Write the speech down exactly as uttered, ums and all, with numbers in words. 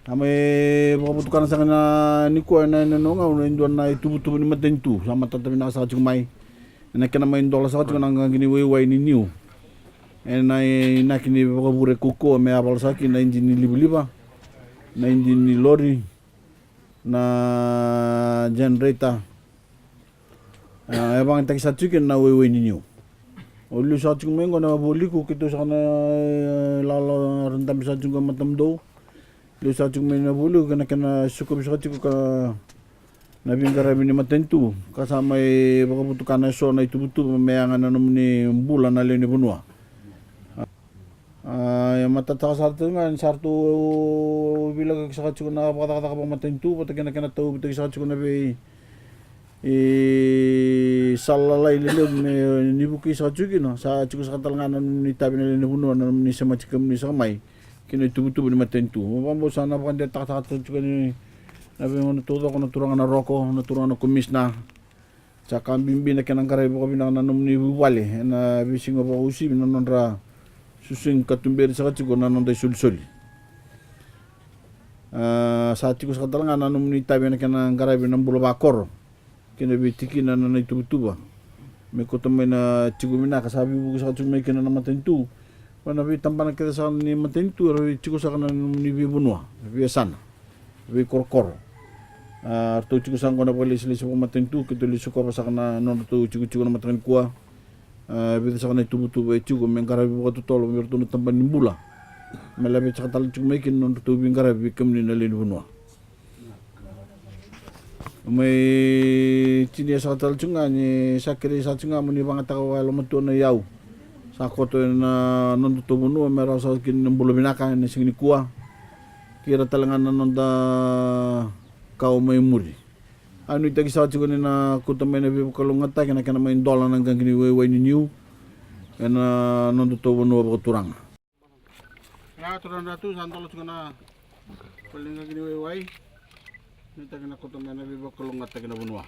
A mai vakavotukana saka na nikua ena, ena noqu gauna e dua na ituvatuva ni matanitu sa matata vinaka saka tiko mai. Ena kena mai dola saka tiko na qaqi ni waiwai ni niu. Ena inaki ni vakavure kaukauwa me yavala saka kina na idini livaliva, na idini lori, na generator. A, e vakayagataki saka tiko kina na waiwai ni niu. O liu saka tiko mai qo na vualiku, keitou saka na, e, lala ra dabe saka tiko qo e matamudou. Liu saka tiko mai na vualiku kei na kena sukavi saka tiko ka na veiqaravi ni matanitu ka sa mai vakavotukana eso na ituvatuva me yaga na nomuni bula na lewe ni vanua. A, e matata saka tiko ga ni sa ratou veilakoyaki saka tiko na vakacakacaka vakamatanitu vata kei na kena tauvitaki saka tiko na vei, e, sala lalai lelevu me ni vukei saka tiko kina. Sa tiko saka tale ga na nomuni itavi na lewe ni vanua na nomuni semati kemuni saka mai kei na ituvatuva ni matanitu. Vakabauta sa na vakadewataka saka tiko ni na veigauna taucoko na turaga na roko, na turaga na komisina. Sa ka bibi na kena qaravi vakavinaka na nomuni vuvale ena veisiga vakausivi na nodra susugi ka tuberi saka tiko na noda isolisoli. A, sa tiko saka tale ga na nomuni itavi ena kena qaravi na bula vakoro kei na veitikina na, na ituvatuva. Me kauta mai na tiko vinaka sa veivuke saka tiko mai kina na matanitu. Vei na veitabana kece saka ni matanitu era veitiko saka na nomuni veivanua, veiyasana, veikorokoro. A, ratou tiko saka qo na vakalesilesi vakamatanitu, keitou lai sukova saka na nodratou tikotiko na mataka nikua. A, vica saka na ituvatuva e tiko me qaravi vakatotolo vei iratou na tabana ni bula me laveti saka tale tiko mai kina na nodratou veiqaravi vei kemuni na lewe ni vanua. Mai tinia saka tale tiko ga ni sa kerei saka tiko ga mo ni vagataka vakayalomatua na iyau sa koto ena nodatou vanua me rawa saka kina na bula vinaka ena siga nikua. Kei ira tale ga na noda kawa mai muri. A nuitaki saka tiko ni na kauta mai na veivakalougatataki na kena mai dola na qaqi ni waiwai ni niu ena nodatou vanua vakaturaga. Ia, turaga na Ratu, sa dola tiko na vale ni qaqi ni waiwai. Nuitaki na kauta mai na veivakalougatataki na vanua.